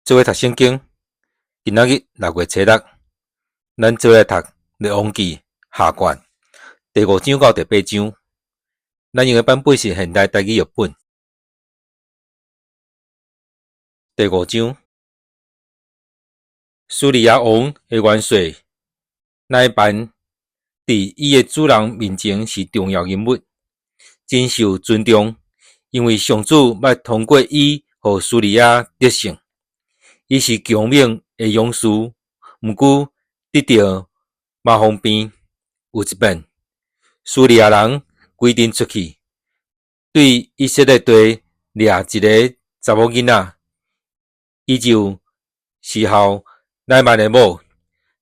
做伙讀聖經，今仔日6月初6，咱做伙來讀《列王紀下卷》第五章到第八章。咱用的版本是現代台語譯本。第五章，敘利亞王的元帥乃縵，佇伊的主人面前是重要人物，真受尊重，因為上主捌通過伊予敘利亞得勝。伊是強猛的勇士，毋過得著麻風病。有一擺，敘利亞人規陣出去，對以色列地掠一个查某囡仔，伊就侍候乃縵的某。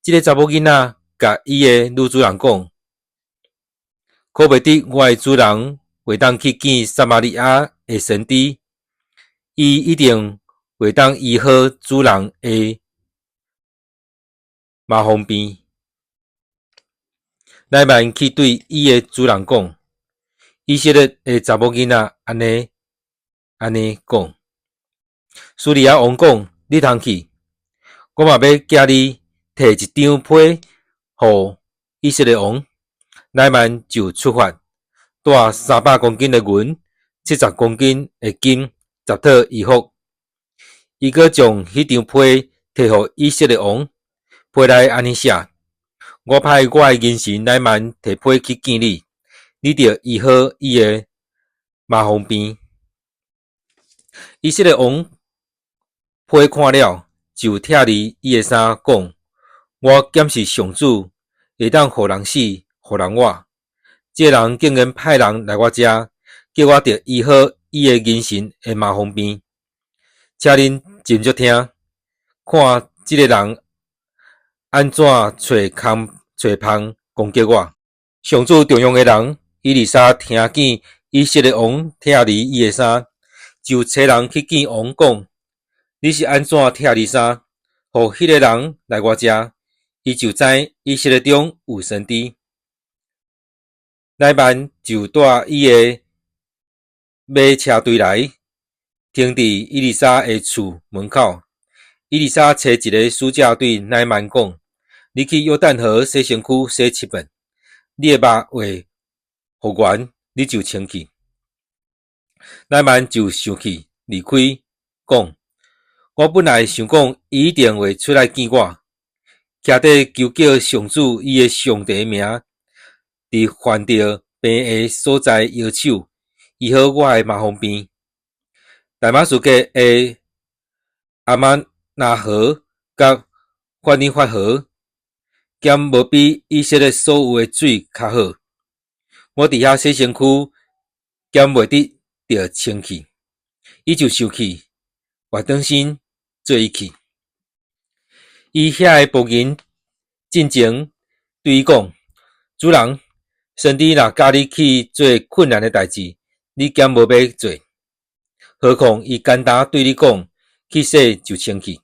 這个查某囡仔共伊的女主人講：可袂得我的主人會當去見撒瑪利亞的先知，伊一定會當醫好主人的麻風病。乃縵去對伊的主人講：以色列的查某囡仔按呢按呢講。敘利亞王講：你通去，我嘛欲寄你提一張批予以色列王。乃縵就出發，帶300公斤的銀、70公斤的金、10套衣服。伊閣將彼張批提予以色列王，批內按呢寫：我派我的銀臣乃縵提批去見你，你著醫好伊的麻風病。以色列王批看了，就拆離伊的衫，講：我敢是上主會當予人死，予人活？這个人竟然派人來我遮，叫我著醫好伊的銀臣的麻風病。請恁斟酌聽，看這个人按怎揣空揣縫攻擊我。上主重用的人以利沙聽見以色列王拆離伊的衫，就差人去見王講：你是按怎拆離衫，予彼个人來我遮，伊就知以色列中有先知。乃縵就帶伊的馬車隊來，停佇以利沙的厝門口。以利沙差一个使者對乃縵講：你去約旦河洗身軀洗七遍，你的肉會復原，你就清氣。乃縵就生氣離開，講：我本來想講，伊一定會出來見我，徛佇求叫上主伊的上帝名，佇犯著病的所在搖手，醫好我的麻風病。大馬士革的亞瑪拿河佮法尼法河，敢無比以色列所有的水較好？我佇遐洗身軀，敢袂得著清氣？伊就生氣，回轉身做伊去。伊遐的僕人進前對伊講：主人，先知若教你去做困難的代誌，你敢無欲做？何況伊簡單對你講，去洗就清氣。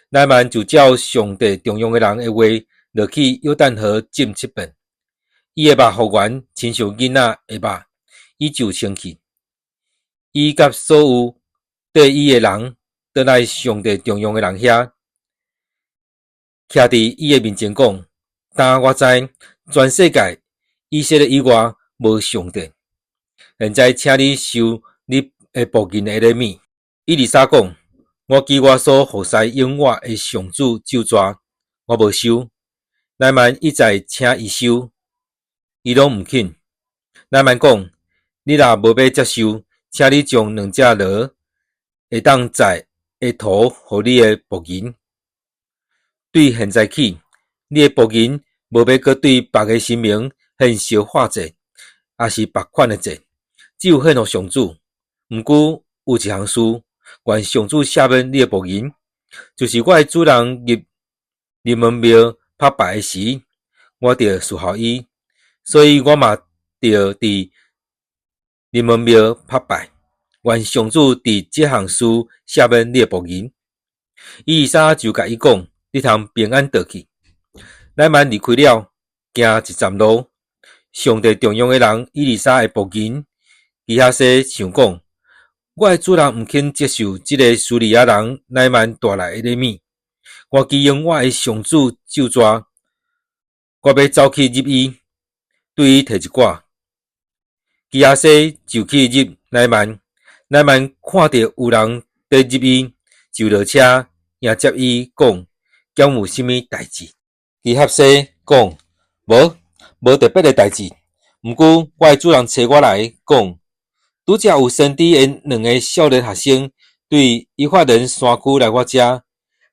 乃縵就照上帝重用的人的話，落去約旦河浸七遍，伊的肉復原，親像囡仔的肉，伊就清氣。伊佮所有綴伊的人，轉來上帝重用的人遐，徛佇伊的面前講：今我知全世界以色列以外無上帝。現在請你受你的僕人的禮物。以利沙講：我記我所服侍永活的上主咒詛，我無收。乃縵一再請伊收，伊攏毋肯。乃縵講：你若無欲接受，請你將兩隻驢會當載的驢予你的僕人。對現在起，你的僕人無欲閣對別个神明獻燒化祭，抑是別款的祭，只有獻予上主。毋過有一項事，願上主赦免你的僕人，就是我的主人入利汶廟拍拜的時，我著侍候伊，所以我嘛著佇利汶廟拍拜。願上主佇這項事赦免你的僕人。以利沙就共伊講：你通平安倒去。乃縵離開了，行一站路，上帝重用的人以利沙的僕人基哈西想講：我的主人毋肯接受這个敘利亞人乃縵帶來的禮物。我既應我的上主咒詛，我欲走去入伊，對伊提一寡。基哈西就去入乃縵，乃縵看著有人佇入伊，就落車迎接伊，講：敢有啥物代誌？基哈西講：無，無特別的代誌。毋過我的主人差我來講，拄才有先知的兩个少年學生對以法蓮山區來我遮，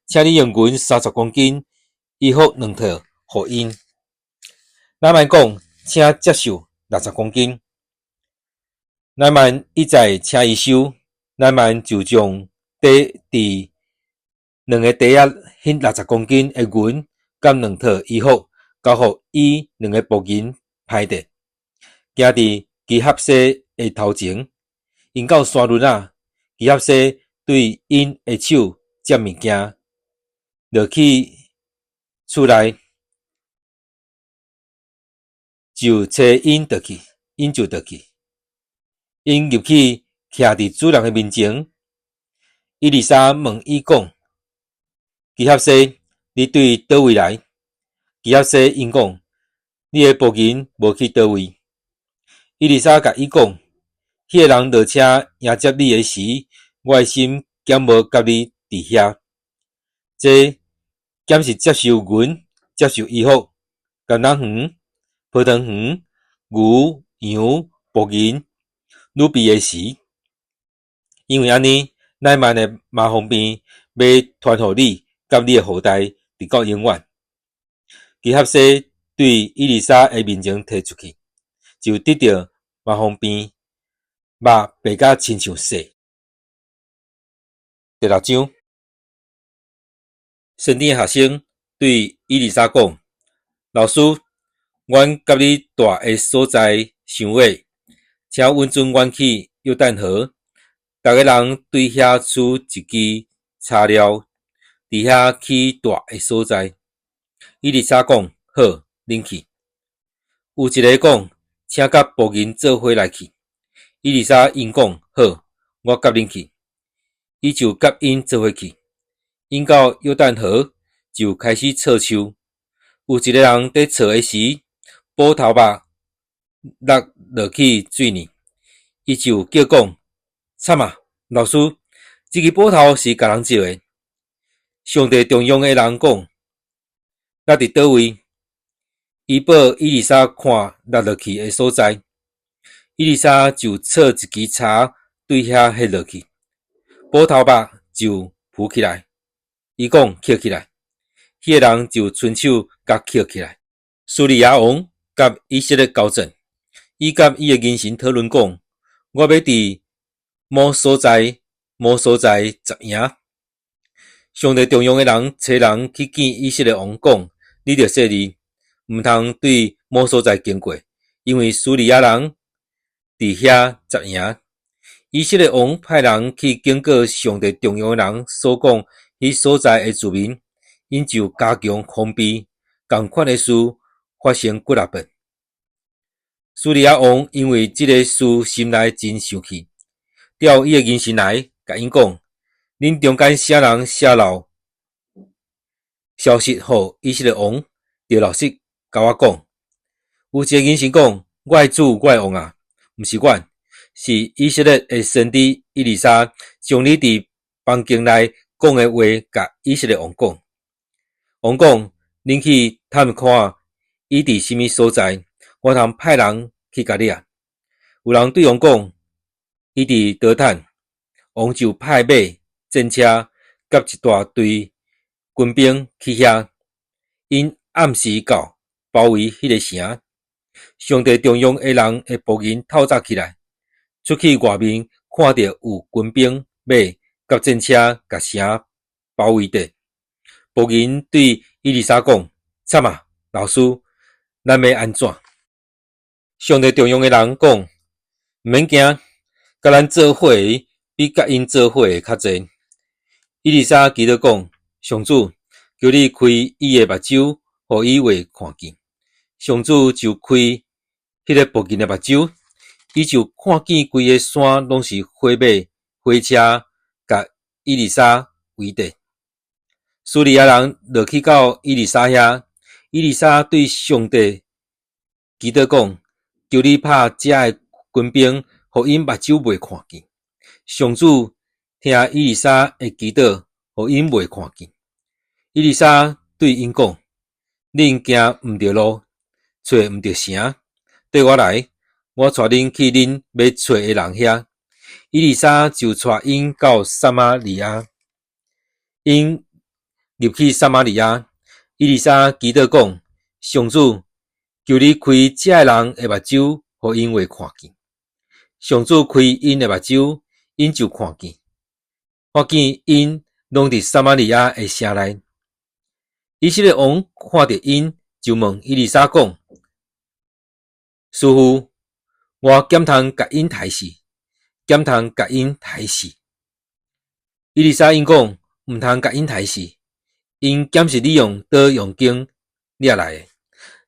請你用銀30公斤衣服兩套予𪜶。乃縵講：請接受60公斤。乃縵一再請伊收，乃縵就將綴佇兩个袋仔彼60公斤的銀佮兩套衣服交予伊兩个僕人歹著，行佇基哈西的頭前。𪜶到山崙仔，基哈西對𪜶的手接物件，落去厝內，就差𪜶倒去，𪜶就倒去。𪜶入去徛佇主人的面前。以利沙問伊講：基哈西，你對佗位來？基哈西應講：你的僕人無去佗位。以利沙共伊講：彼个人落車迎接你的時，我的心敢無佮你佇遐？這敢是接受銀，接受衣服、橄欖園、葡萄園、牛、羊、僕人、女婢的時，因為按呢，乃縵的麻風病欲傳予你佮你的後代，直到永遠。基哈西對以利沙的面前退出去，就得著麻風病，肉白甲親像雪。第六章，先知的學生對以利沙講：老師，阮佮你蹛的所在傷遠，請允准阮去約旦河，逐个人對遐取一支柴料，佇遐起蹛的所在。以利沙講：好，恁去。有一个講：請佮僕人做伙來去。以利沙應講：好，我佮恁去。伊就佮𪜶做伙去。𪜶到約旦河，就開始鑿樹。有一个人佇鑿的時，斧頭肉落落去水裡，伊就叫講：慘啊，老師，這支斧頭是共人借的。上帝重用的人講：落佇佗位？伊報以利沙看落落去的所在，以利沙就鑿一支柴對遐彼落去，斧頭肉就浮起來。伊講：抾起來，彼个人就伸手共抾起來。敘利亞王佮以色列交戰，伊佮伊的人臣討論講：我欲佇某所在某所在紮營。上帝重用的人差人去見以色列王，講：你著細膩，毋通對某所在經過，因為敘利亞人佇遐紮營。以色列王派人去警告上帝重用的人所講彼所在的住民，𪜶就加強防備，仝款的事發生幾若擺。敘利亞王因為這个事心內真生氣，調伊的人臣來，共𪜶講：恁中間啥人洩露消息予以色列王，著老實共我講。有一个人臣講：我的主，我的王啊，毋是阮，是以色列的先知以利沙將你佇房間內講的話，共以色列王講。王講：恁去探看伊佇啥物所在，我通派人去共掠。有人對王講：伊佇多坦。王就派馬、戰車佮一大隊軍兵去遐。𪜶暗時到，包圍彼个城。上帝重用的人的僕人透早起來，出去外面，看著有軍兵、馬佮戰車共城包圍著。僕人對以利沙講：慘啊，老師，咱欲按怎？上帝重用的人講：毋免驚，佮咱做伙的比佮𪜶做伙的較濟。以利沙祈禱講：上主，求你開伊的目睭，予伊會看見。上主就開彼个僕人的目睭，伊就看見規个山攏是火馬、火火車，共以利沙圍著。敘利亞人落去到以利沙遐，以利沙對上帝祈禱講：求你拍遮的軍兵，予𪜶目睭袂看見。上主聽以利沙的祈禱，予𪜶袂看見。以利沙對𪜶講：恁行毋著路，揣毋著城，綴我來，我帶恁去恁欲揣的人遐。以利沙就帶𪜶到撒瑪利亞。𪜶入去撒瑪利亞，以利沙祈禱講：上主，求你開遮的人的目睭，予𪜶會看見。上主開𪜶的目睭，𪜶就看見。看見𪜶攏佇撒瑪利亞的城內。以色列王看著𪜶，就問以利沙講：師傅，我敢通共𪜶刣死？敢通共𪜶刣死？以利沙應講：毋通共𪜶刣死，𪜶敢是你用刀用弓掠來的，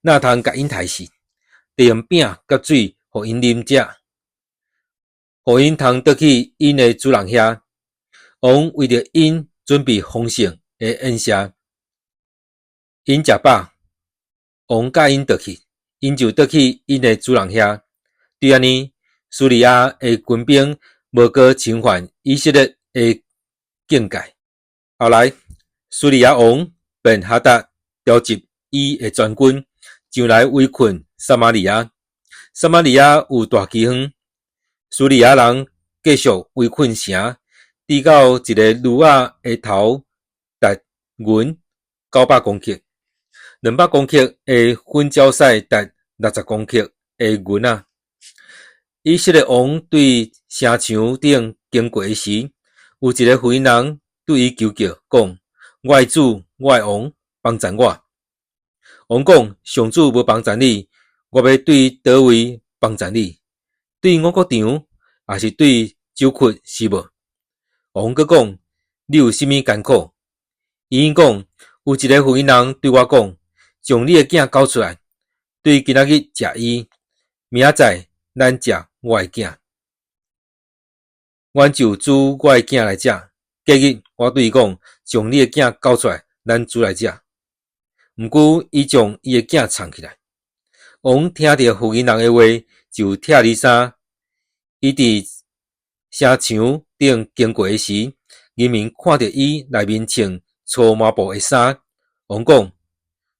哪通共𪜶刣死？著用餅佮水予𪜶啉食，予𪜶通轉去𪜶的主人遐。王為著𪜶準備豐盛的宴席，𪜶食飽，王教𪜶轉去，𪜶就轉去𪜶的主人遐。對按呢，敘利亞的軍兵無閣侵犯以色列的境界。後來，敘利亞王便哈達調集伊的全軍，上來圍困撒瑪利亞。撒瑪利亞有大饑荒，敘利亞人繼續圍困城，直到一个驢仔的頭值銀900公克，200公克的粉攪屎值60公克的銀仔。以色列王對城牆頂經過時，有一个婦人對伊求叫，講：我的主，我的王，幫贊我！王講：上主無幫贊你，我欲對佗位幫贊你？對五穀場，抑是對酒窟是無？王閣講：你有啥物艱苦？伊應講：有一个婦人對我講：將你的囝交出來，對今仔日食伊，明仔載咱食我的囝。阮就煮我的囝來食。隔日我對伊講：將你的囝交出來，咱煮來食。毋過伊將伊的囝藏起來。王聽著婦人的話，就拆離衫。伊佇城牆頂經過時，人民看著伊內面穿粗麻布的衫。王講：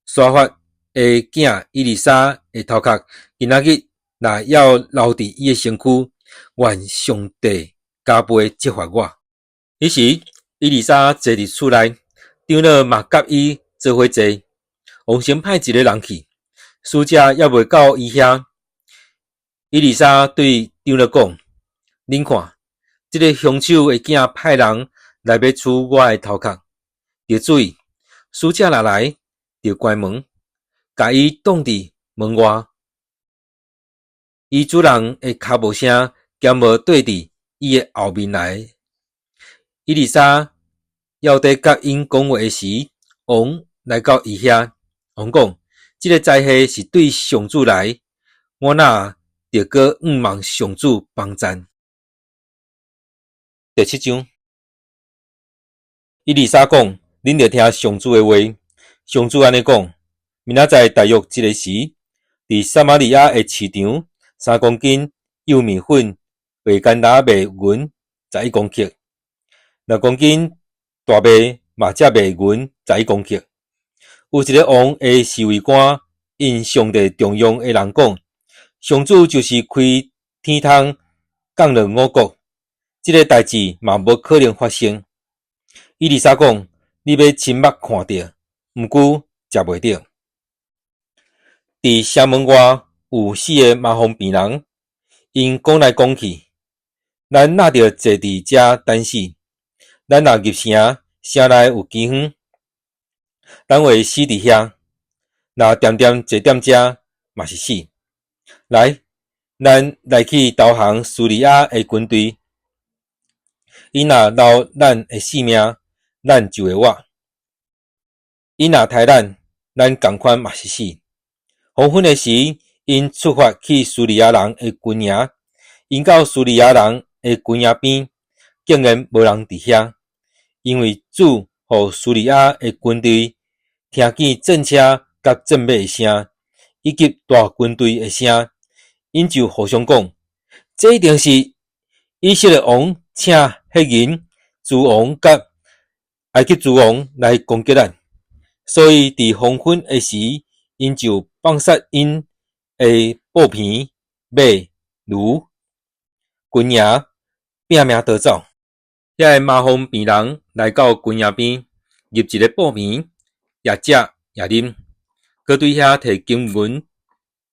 沙法的囝以利沙的頭殼，今仔日若猶留佇伊的身軀，願上帝加倍責罰我。彼時，以利沙坐佇厝內，長老嘛佮伊做伙坐。王先派一个人去，使者猶未到伊遐。以利沙對長老講：恁看，這个兇手的囝派人來欲取我的頭殼，著注意，使者若來，著關門，共伊擋佇門外。伊主人的跤步聲敢無綴佇伊的後面來。以利沙猶佇佮𪜶講話時，王來到伊遐。王講：這个災禍是對上主來，我哪著閣向望上主幫贊？第七章，以利沙講：恁著聽上主的話。上主按呢講：明仔載大約這个時，佇撒瑪利亞的市場，3公斤幼麵粉袂干焦賣銀11公克，6公斤大麥嘛才賣銀11公克。有一个王的侍衛官應上帝重用的人講：上主就是開天窗降落五穀，這个代誌嘛無可能發生。以利沙講：你欲親目看著，毋過食袂著。佇城門外有四个麻風病人，𪜶講來講去，咱哪著坐佇遮等死？咱若入城，城內有饑荒，咱會死佇遐。若恬恬坐踮遮，嘛是死。來，咱來去投降敘利亞的軍隊。𪜶若留咱的性命，咱就會活；𪜶若刣咱，咱仝款嘛是死。黃昏的時，𪜶出發去敘利亞人的軍營。𪜶到敘利亞人的軍營邊，竟然無人佇遐，因為主予敘利亞的軍隊聽見戰車佮戰馬的聲，以及大軍隊的聲，𪜶就互相講：這一定是以色列王請赫人諸王佮埃及諸王來攻擊咱。所以佇黃昏的時，𪜶就放殺𪜶的布棚、馬、驢、軍營，拚命逃走。遐个麻風病人來到軍營邊，入一个布棚，也食也啉，閣對遐提金銀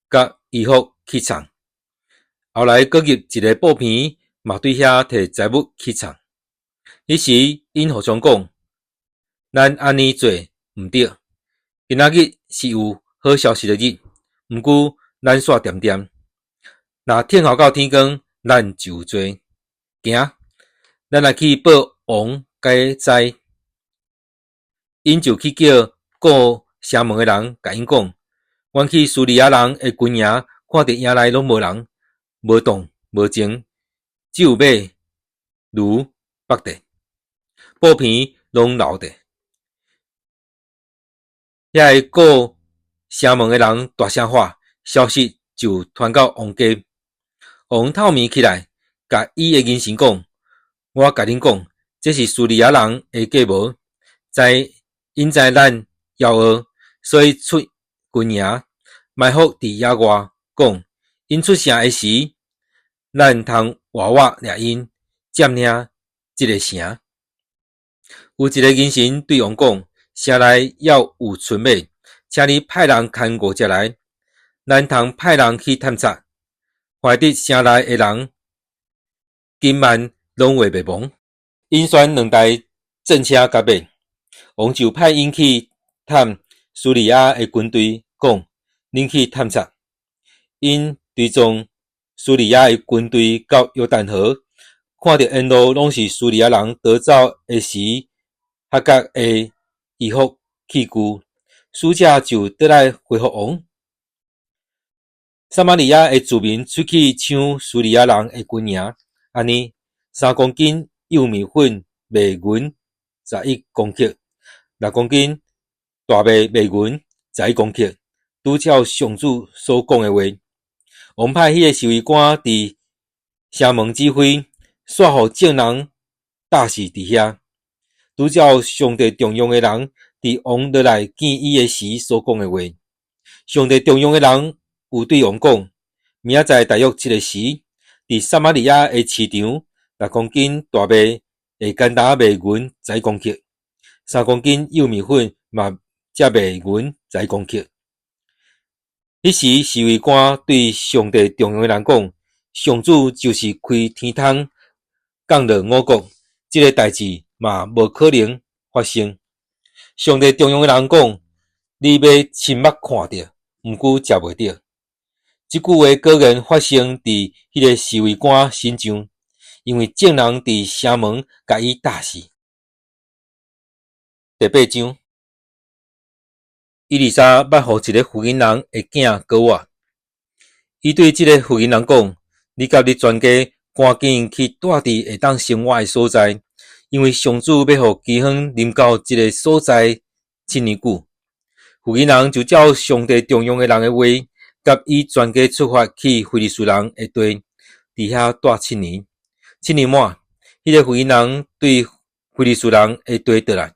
佮衣服去藏。後來閣入一个布棚，嘛對遐提財物去藏。彼時，𪜶互相講：咱按呢做毋對。今仔日是有好消息的日，毋過咱煞恬恬。若等候到天光，咱就有罪。行，咱來去報王共知。𪜶就去叫顧城門的人，共𪜶講：阮去敘利亞人的軍營，看著營內攏無人，無動無靜，只有馬、驢縛著，布棚攏留著。遐个顧城門的人大聲喊，消息就傳到王家。王透暝起來，共伊的人臣講：我共恁講，這是敘利亞人的計謀，知𪜶知咱枵餓，所以出軍營，埋伏佇野外，講𪜶出城的時，咱通活活掠𪜶，佔領這个城。有一个人臣對王講：城內猶有馴馬，請你派人牽五隻來，咱通派人去探查。懷佇城內的人，金萬攏會滅亡。𪜶選兩台戰車佮馬，王就派𪜶去探敘利亞的軍隊，講：恁去探查。𪜶追蹤敘利亞的軍隊到約旦河，看著沿路攏是敘利亞人逃走的時，哈割的衣服器具，使者就轉來回覆王。撒瑪利亞的子民出去搶敘利亞人的軍營，按呢3公斤幼麵粉賣銀11公克，6公斤大麥賣銀11公克，拄照上主所講的話。王派彼个侍衛官佇城門指揮，煞予眾人打死佇遐。拄照上帝重用的人佇王落來見伊的時所講的話。上帝重用的人有對王講：明仔載大約這个時，佇撒瑪利亞的市場，6公斤大麥會簡單賣銀十一公克，3公斤幼麵粉嘛才賣銀十一公克。彼時，侍衛官對上帝重用的人講：上主就是開天窗降落五穀，這个代誌嘛無可能發生。上帝重用的人講：你欲親目看著，毋過食袂著。這句話果然發生佇彼个侍衛官身上，因為眾人佇城門共伊打死。第八章，以利沙捌予一个婦人的囝過活。伊對這个婦人講：你佮你全家趕緊去蹛佇會當生活的所在，因為上主欲予饑荒臨到這个所在7年久。婦人就照上帝重用的人的話，佮伊全家出發去非利士人的地，佇遐蹛七年。七年滿，彼个婦人對非利士人的地轉來，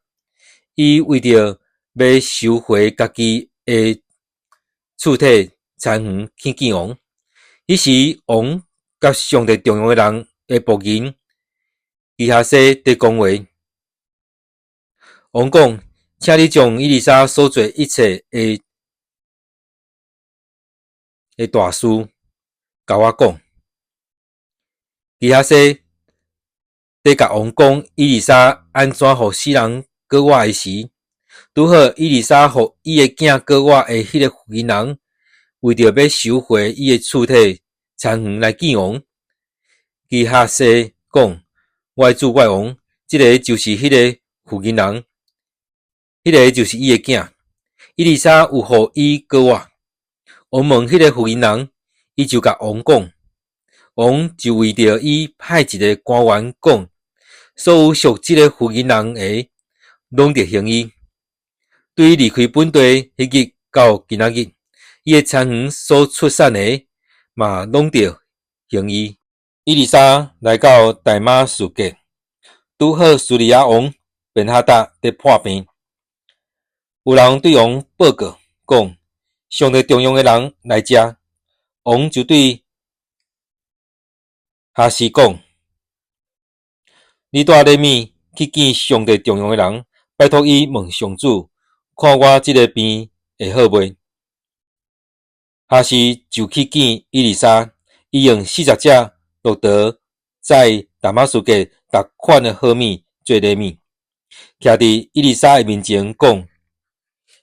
伊為著欲收回家己的厝體田園去見王。彼時，王佮上帝重用的人的僕人基哈西佇講話。王講：請你將以利沙所做一切的大事，共我講。基哈西佇共王講以利沙按怎予死人過活的時，拄好以利沙予伊的囝過活的彼个婦人，為著欲收回伊的厝體田園來見王。基哈西講：我的主，我的王，這个就是彼个婦人，彼个就是伊的囝。以利沙有予伊過活。王問彼个婦人，伊就共王講。王就為著伊派一个官員講：所有屬這个婦人的，攏著行醫。對離開本地彼日到今仔日，伊的田園所出產的嘛攏著行醫。以利沙來到大馬士革，拄好敘利亞王便哈達佇破病。有人對王報告講，上帝重用的人來遮，王就對哈斯講：你帶禮物去見上帝重用的人，拜託伊問上主，看我這个病會好袂？哈斯就去見以利沙，伊用40隻駱駝載大馬士革逐款的好物做禮物，徛佇以利沙的面前講：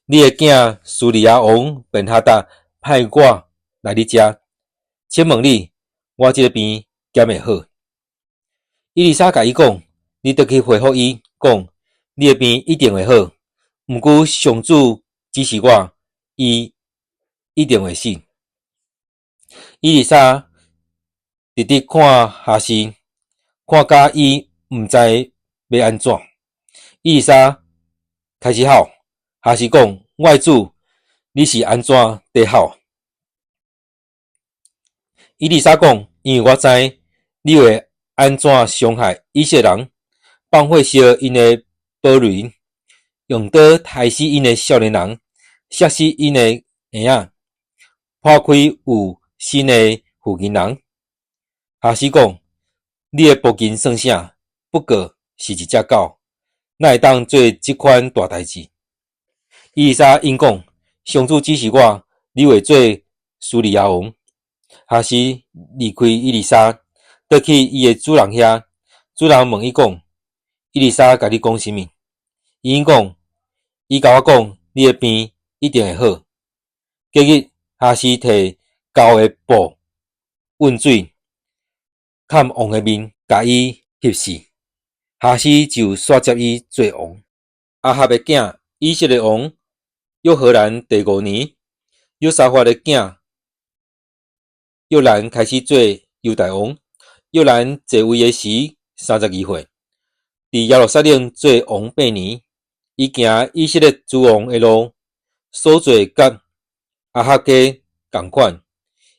你的囝敘利亞王便哈達派我來你遮，請問你，我這个病敢會好？以利沙共伊講：你轉去回覆伊，講你的病一定會好。毋過上主指示我，伊一定會死。以利沙直直看哈斯，看甲伊毋知欲按怎。以利沙開始吼，哈斯講：我的主，你是按怎佇吼？以利沙講：因為我知你會按怎傷害以色列人，放火燒𪜶的堡壘，用刀刣死𪜶的少年人，殺死𪜶的嬰仔，破開有身的婦人。哈斯講：你的僕人算啥？不過是一隻狗，哪會當做這款大代誌？以利沙應講：上主指示我，你會做敘利亞王。哈斯離開以利沙，轉去伊的主人遐。主人問伊講：以利沙共你講啥物？伊應講：伊共我講，你的病一定會好。隔日，哈斯提厚的布蘊水，崁王的面，共伊翕死。哈斯就煞接伊做王。亞哈的囝以色列王約何蘭第五年，約沙法的囝約蘭開始做猶大王。約蘭在位的時32歲，佇耶路撒冷做王8年。伊行以色列諸王的路，所做佮亞哈家仝款，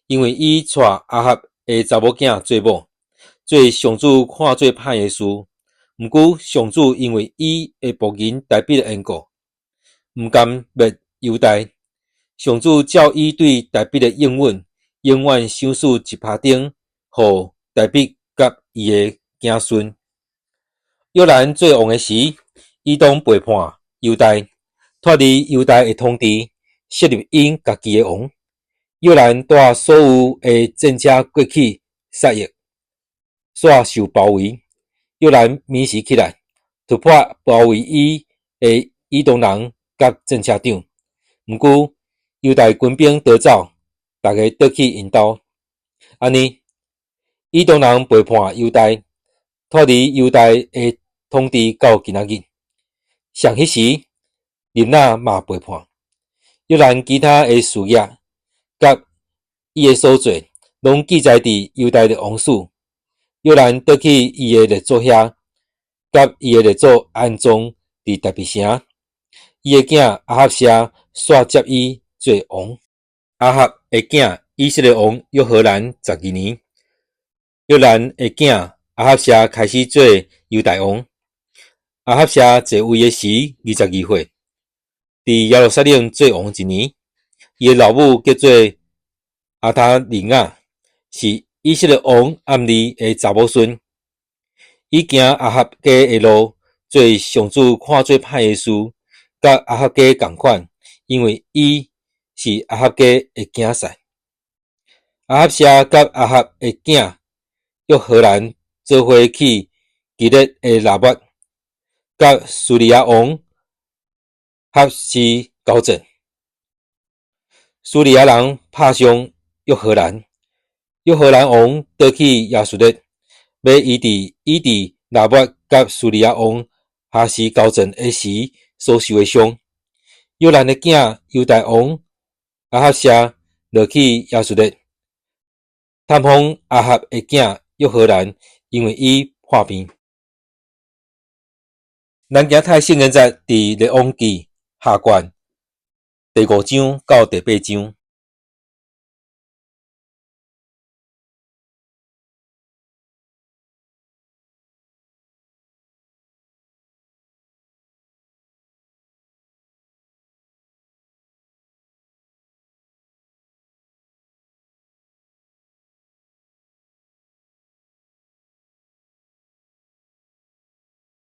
因為伊娶亞哈的查某囝做某，做上主看做歹的事。毋過上主因為伊的僕人大衛的緣故，毋甘滅猶大。上主照伊對大衛的應允，永遠賞賜一拍燈，予大衛佮伊的子孫。約蘭做王的時，以東背叛猶大，脫離猶大的統治，設立𪜶家己的王。約蘭帶所有的戰車過去殺役，煞受包圍。約蘭暝時起來，突破包圍伊的以東人佮戰車長。毋過猶大軍兵逃走，逐家倒去𪜶兜。按呢，以東人背叛猶大，脫離猶大的統治到今仔日。上彼時，利ブ拿嘛背叛。約蘭其他的事業，佮伊的所做，攏記載佇猶大的王史。約蘭倒去伊的列祖遐，佮伊的列祖安葬佇大衛城。伊的囝亞哈謝煞接伊做王。亞哈的囝以色列王約何蘭12年，約蘭的囝亞哈謝開始做猶大王。亞哈謝在位的時22歲，佇耶路撒冷做王一年。伊的老母叫做亞他利雅，是以色列王暗利的查某孫。伊行亞哈家的路，做上主看做歹的事，佮亞哈家仝款，因為伊是亞哈家的囝婿。亞哈謝佮亞哈的囝約何蘭做伙去基列的拉末，佮敘利亞王哈斯交戰。敘利亞人拍傷約何蘭，約何蘭王倒去耶順列，欲醫治伊佇拉末佮敘利亞王哈斯交戰的時所受的傷。約蘭的囝猶大王亞哈謝落去耶順列，探訪亞哈的囝約何蘭，因為伊破病。咱今仔睇聖經節佇列王紀下卷第五章到第八章。